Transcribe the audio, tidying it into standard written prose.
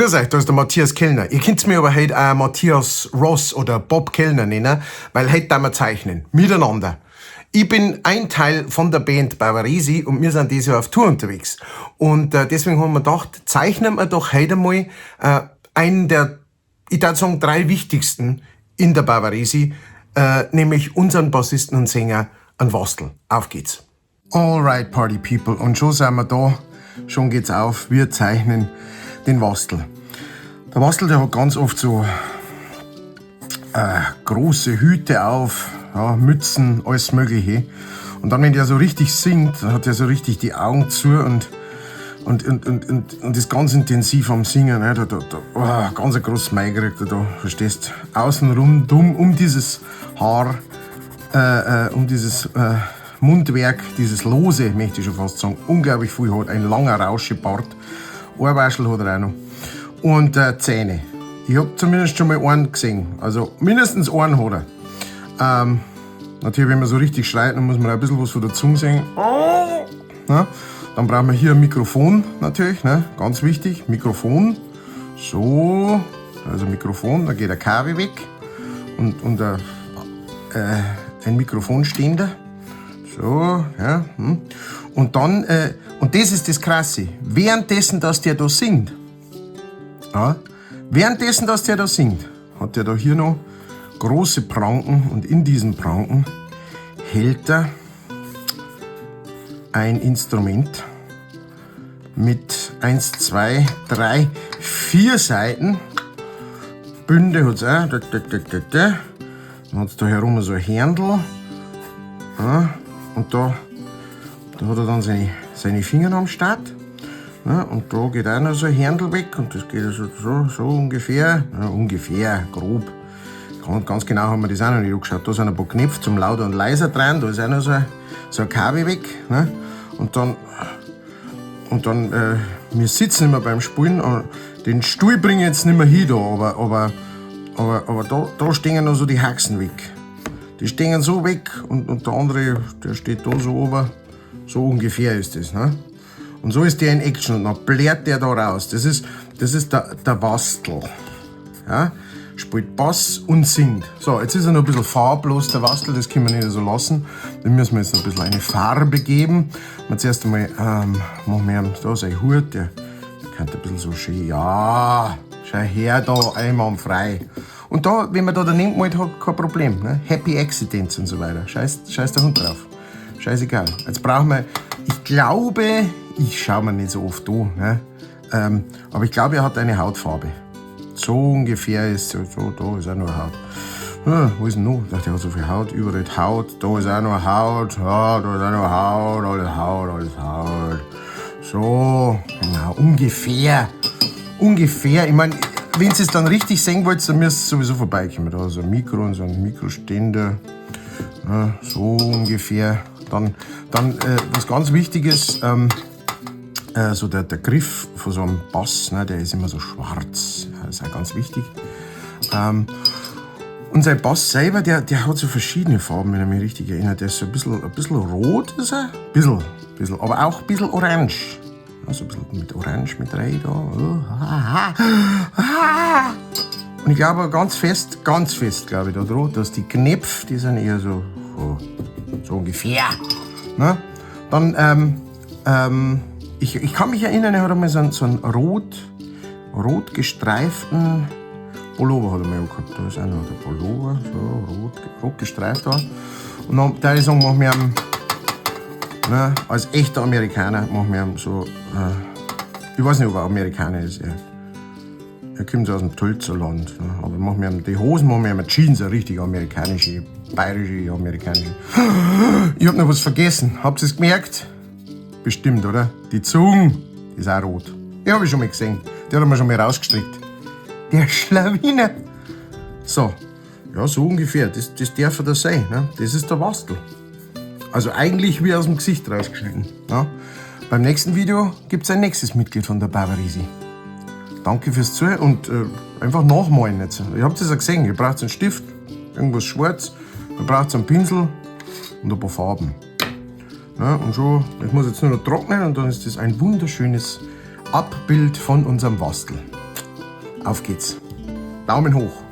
Grüß euch, da ist der Matthias Kellner. Ihr könnt mir aber heute auch Matthias Ross oder Bob Kellner nennen, weil heute da wir zeichnen. Miteinander. Ich bin ein Teil von der Band Bavarisi und wir sind dieses Jahr auf Tour unterwegs. Und deswegen haben wir gedacht, zeichnen wir doch heute mal einen der, ich würde sagen, drei wichtigsten in der Bavarisi, nämlich unseren Bassisten und Sänger an Wastl. Auf geht's. Alright, Party People, und schon sind wir da, schon geht's auf, wir zeichnen den Wastl. Der Wastl, der hat ganz oft so große Hüte auf, ja, Mützen, alles Mögliche. Und dann, wenn der so richtig singt, dann hat er so richtig die Augen zu und ist ganz intensiv am Singen. Ne? Da, oh, ganz ein großes Smile kriegt er da, verstehst? Außen rundum, um dieses Haar, um dieses Mundwerk, dieses Lose, möchte ich schon fast sagen, unglaublich viel hat, ein langer Rauschebart. Ein Waschel hat er auch noch. Und Zähne. Ich hab zumindest schon mal einen gesehen. Also mindestens einen hat er. Natürlich, wenn man so richtig schreit, dann muss man auch ein bisschen was von der Zunge sehen. Oh! Ne? Dann brauchen wir hier ein Mikrofon natürlich, ne? Ganz wichtig, Mikrofon. So, also Mikrofon, da geht der Kabel weg. Und ein Mikrofonständer. So, ja. Und dann, und das ist das Krasse, währenddessen, dass der da singt, ja, währenddessen, dass der da singt, hat der da hier noch große Pranken und in diesen Pranken hält er ein Instrument mit 1, 2, 3, 4 Saiten. Bünde hat's auch. Da, da, da, da, da. Dann hat's da herum so ein Händel. Ja, und da hat er dann seine Finger am Start. Ja, und da geht auch noch so ein Händel weg und das geht so, so, so ungefähr, ja, ungefähr, grob. Ganz, ganz genau haben wir das auch noch nicht angeschaut. Da sind ein paar Knöpfe zum lauter und leiser dran, da ist auch noch so ein Kabel weg. Ne? Und dann, wir sitzen immer beim Spielen, und den Stuhl bringe ich jetzt nicht mehr hin da, aber da stehen noch so die Haxen weg. Die stehen so weg und der andere, der steht da so oben. So ungefähr ist das. Ne? Und so ist der in Action und dann blärt der da raus. Das ist der Wastl. Ja? Spielt Bass und singt. So, jetzt ist er noch ein bisschen farblos, der Wastl, das können wir nicht so lassen. Dem müssen wir jetzt noch ein bisschen eine Farbe geben. Mal zuerst einmal machen wir ihm da sein Hut, der könnte ein bisschen so schön, ja, schau her da, einwandfrei. Und da, wenn man da daneben gemalt hat, kein Problem. Ne? Happy Accidents und so weiter. Scheiß der Hund drauf. Scheißegal. Jetzt brauchen wir, ich glaube, ich schaue mir nicht so oft an, ne? Aber ich glaube, er hat eine Hautfarbe. So ungefähr ist so, so da ist auch noch Haut. Ah, wo ist denn noch? Ich dachte, der hat so viel Haut, überall Haut. Da ist auch noch Haut. Ja, da ist auch noch Haut, alles Haut, alles Haut. So, genau, ungefähr. Ungefähr. Ich mein, wenn ihr es dann richtig sehen wollt, dann müsst ihr sowieso vorbeikommen. Da ist ein Mikro und so ein Mikroständer. Ja, so ungefähr. Dann, was ganz wichtig ist, so der Griff von so einem Bass, ne, der ist immer so schwarz. Ja, das ist auch ganz wichtig. Und sein Bass selber, der hat so verschiedene Farben, wenn ich mich richtig erinnere. Der ist so ein bisschen rot, ist er. Bisschen, aber auch ein bisschen orange. Also ein bisschen mit Orange mit rein da. Oh, ah, ah. Und ich glaube ganz fest, glaube ich, da dran, dass die Knöpfe, die sind eher so, so, so ungefähr. Ne? Dann, ich kann mich erinnern, er hat einmal so einen rot gestreiften Pullover hat er mal gehabt. Da ist auch noch der Pullover, so rot, rot gestreift da. Und dann, da ich sagen, machen wir ihm, ne, als echter Amerikaner, machen wir ihm so, ich weiß nicht, ob er Amerikaner ist. Er kommt so aus dem Tölzer Land. Ne, aber machen wir ihm die Hosen, machen wir ihm Jeans, eine richtig amerikanische, bayerische, amerikanische. Ich hab noch was vergessen. Habt ihr es gemerkt? Bestimmt, oder? Die Zunge ist auch rot. Die hab ich schon mal gesehen. Die hat er mir schon mal rausgestreckt. Der Schlawiner. So, ja, so ungefähr. Das darf er da sein. Ne? Das ist der Wastl. Also eigentlich wie aus dem Gesicht rausgeschnitten. Ne? Beim nächsten Video gibt's ein nächstes Mitglied von der Bavarisi. Danke fürs Zuhören und einfach nachmalen jetzt. Ihr habt es ja gesehen, ihr braucht einen Stift, irgendwas schwarz, ihr braucht einen Pinsel und ein paar Farben. Ja, und schon, ich muss jetzt nur noch trocknen und dann ist das ein wunderschönes Abbild von unserem Wastl. Auf geht's. Daumen hoch.